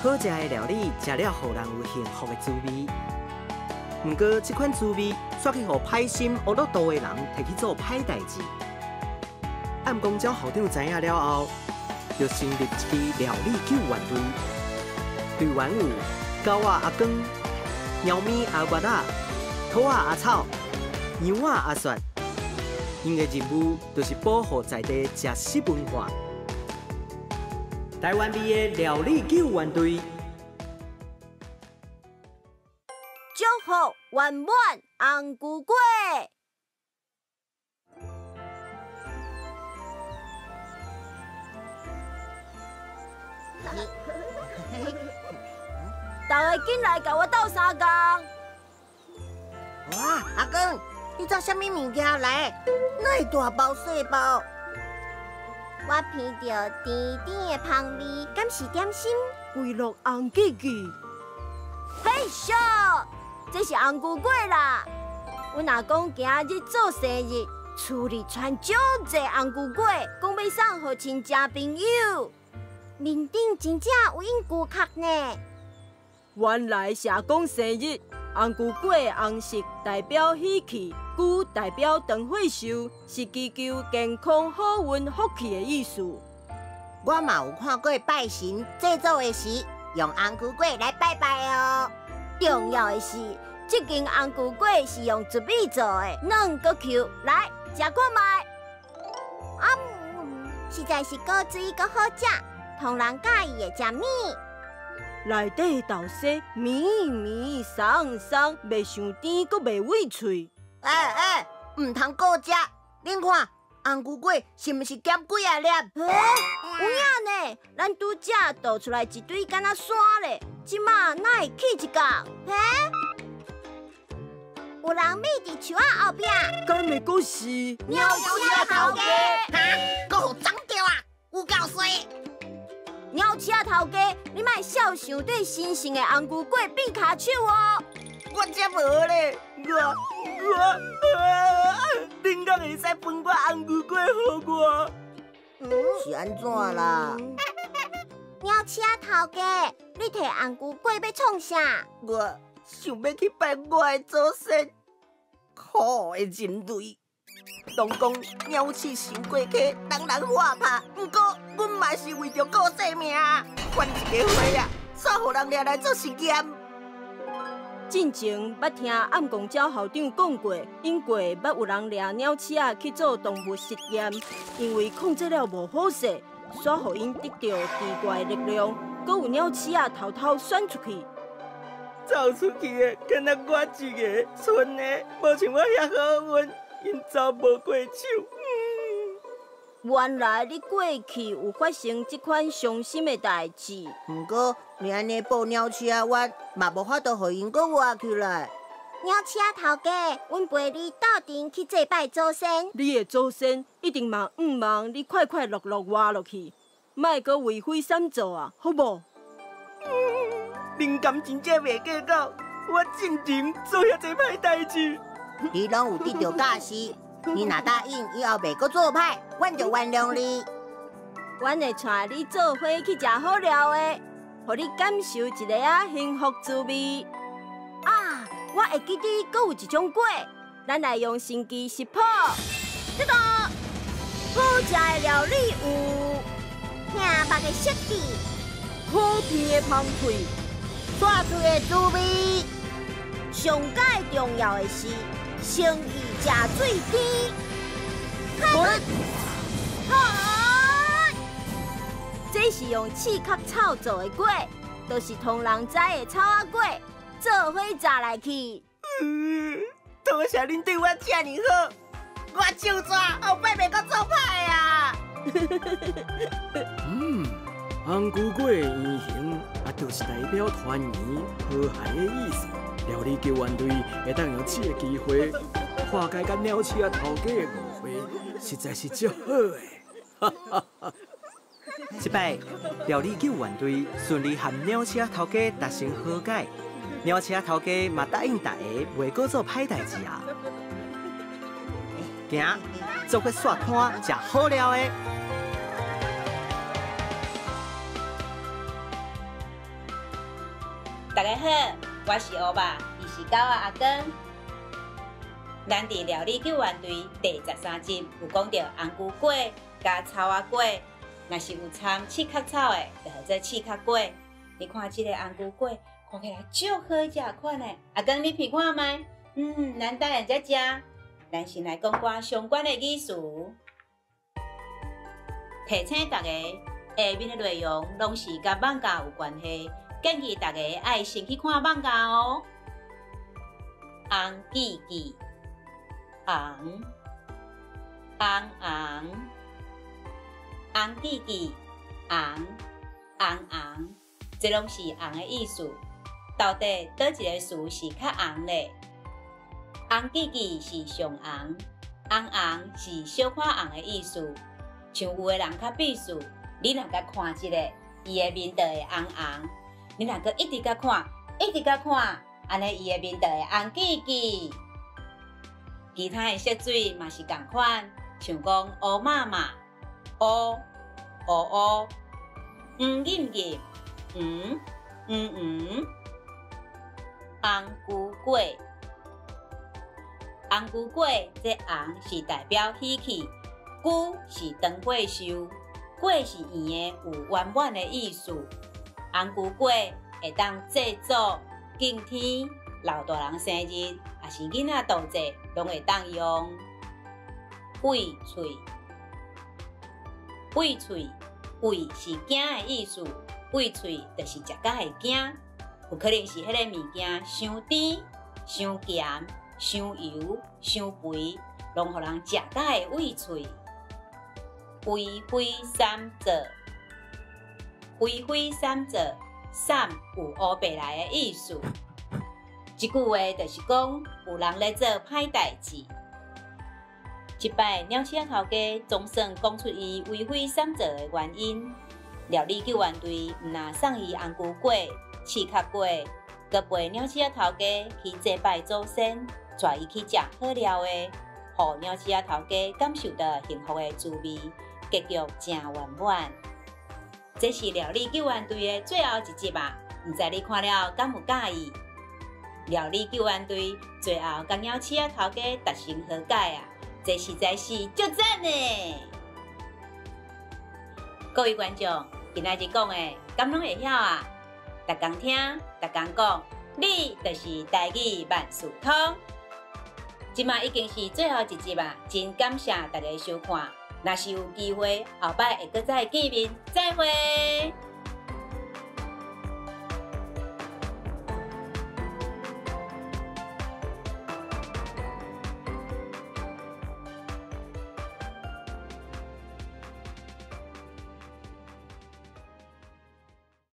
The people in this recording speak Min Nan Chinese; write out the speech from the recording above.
好食的料理，食了予人有幸福的滋味。毋過，這款滋味煞去予歹心惡肚肚的人提去做歹代誌。暗公鳥校長知影了後，就成立一支料理救援隊。隊員有狗仔阿光、貓咪阿月仔、兔仔阿草、羊仔阿雪。𪜶的任務就是保護在地食食文化。台灣味的料理救援隊。祝福圓滿紅龜粿。大家緊來共我鬥相共。哇，阿公，你做啥物物件來？哪會大包細包？我闻著甜甜的芳味，敢是點心？規落紅記記。嘿咻，這是紅龜粿啦！阮阿公今日做生日，厝裡傳足濟紅龜粿，講欲送予親戚朋友。面頂真正有印龜殼呢。原來是阿公生日，紅龜粿紅色代表喜氣，龜代表長歲壽，是祈求健康、好運、福氣的意思。我嘛有看過拜神祭祖的時，用紅龜粿來拜拜哦。重要的是，這間紅龜粿是用糯米做的，軟閣 Q，來食看覓。啊，實在是閣水閣好食，唐人佮意的食物。內底豆沙綿綿鬆鬆，袂傷甜，閣袂畏喙。欸欸，毋通閣食！恁看，紅龜粿是毋是減幾仔粒？欸，有影呢，咱拄才倒出來一堆，敢若山咧。這馬哪會去一角？嘿，有人覕佇樹仔後壁。敢會閣是鳥鼠頭家？哈，閣予髒著啊！有夠衰！鳥鼠頭家，你莫痟想對神聖的紅龜粿變跤手哦！我才無咧，我，恁敢會使分我紅龜粿予我？是按怎啦？鳥鼠頭家，你提紅龜粿欲創啥？我想欲去拜我的祖先，可惡的人類！攏講鳥鼠傷過溪，人人喊拍。毋過，阮嘛是為著顧性命，懸一個花仔，煞予人掠來做實驗。進前捌聽暗公鳥校長講過，𪜶過捌有人掠鳥鼠仔去做動物實驗，因為控制了無好勢，煞予𪜶得著奇怪的力量，閣有鳥鼠仔偷偷竄出去。走出去的，敢若我一个，賰的無像我遐好運，𪜶走無過手。原來你過去有發生這款傷心的代誌。毋過你按呢報鳥鼠仔，我嘛無法度予𪜶閣活起來。鳥鼠仔頭家，阮陪你鬥陣去祭拜祖先。你的祖先一定嘛向望你快快樂樂活落去，莫閣為非三做啊，好無？恁敢真正袂計較？我進前做遐濟歹代誌，你攏有得著教示。你若答應以後袂閣做歹，阮就原諒你。阮會帶你做伙去食好料的，予你感受一下仔幸福滋味。啊，我會記得閣有一種粿，咱來用神奇食譜。這個好食的料理有聽目的色致，好甜的芳氣，煞出的滋味。上蓋重要的是，誠意食水甜。好，好，這是用刺殼草做的粿，就是唐人知的草仔粿，做伙炸來去。多謝恁對我這爾好，我手抓後擺袂閣做歹啊！嗯，紅龜粿的圓形啊，就是代表團圓和諧的意思。料理救援隊會當用這個機會化解佮鳥鼠仔頭家的誤會，實在是足好的。這擺料理救援隊順利和鳥鼠仔頭家達成和解，鳥鼠仔頭家嘛答應大家袂閣做歹代誌啊。行，做伙煞攤食好料的。大家好，我是烏肉，伊是狗仔阿光。咱佇料理救援隊第13集有講著紅龜粿佮草仔粿，若是有摻刺殼草的，就號做刺殼粿。你看這个紅龜粿，看起來足好食款的。阿光，你品看覓？咱等下才食。咱先來講寡相關的語詞，提醒大家，下面的內容攏是佮艋舺有關係，建議大家愛先去看艋舺哦。紅記記，紅，紅紅，紅記記，紅，紅紅，這攏是紅的意思。到底佗一个詞是較紅咧？紅記記是上紅，紅紅是小可紅的意思。像有的人較鄙視，你若共看一下，伊的面就會紅紅；你若閣一直共看，一直共看，按呢伊的面就會紅記記。其他的色水嘛是仝款，像講烏麻麻、烏、烏烏、黃艷艷、黃、黃黃、紅龜粿、紅龜粿，這紅是代表喜氣。龜是長歲壽，粿是圓的，有圓滿的意思。紅龜粿會當祭祖、敬天、老大人生日，抑是囡仔度節，攏會當用。畏喙，畏喙，畏是驚的意思，畏喙就是食甲會驚，有可能是彼个物件傷甜、傷鹹、傷油、傷肥，攏予人食甲會畏喙。為非閃做，為非閃做，閃有烏白來的意思。這句話就是講有人咧做歹代誌。這擺鳥鼠仔頭家總算講出伊為非閃做的原因。料理救援隊毋但送伊紅龜粿、刺殼粿，閣陪鳥鼠仔頭家去祭拜祖先，帶伊去食好料的，予鳥鼠仔頭家感受著幸福的滋味，結局誠圓滿。這是料理救援隊的最後一集啊！毋知你看了敢有佮意？料理救援隊最後佮鳥鼠仔頭家達成和解啊！這實在是足讚的！各位觀眾，今仔日講的，敢攏會曉啊？逐工聽，逐工講，你就是台語萬事通。這馬已經是最後一集啊！真感謝大家收看。若是有機會，後擺會閣再見面，再會。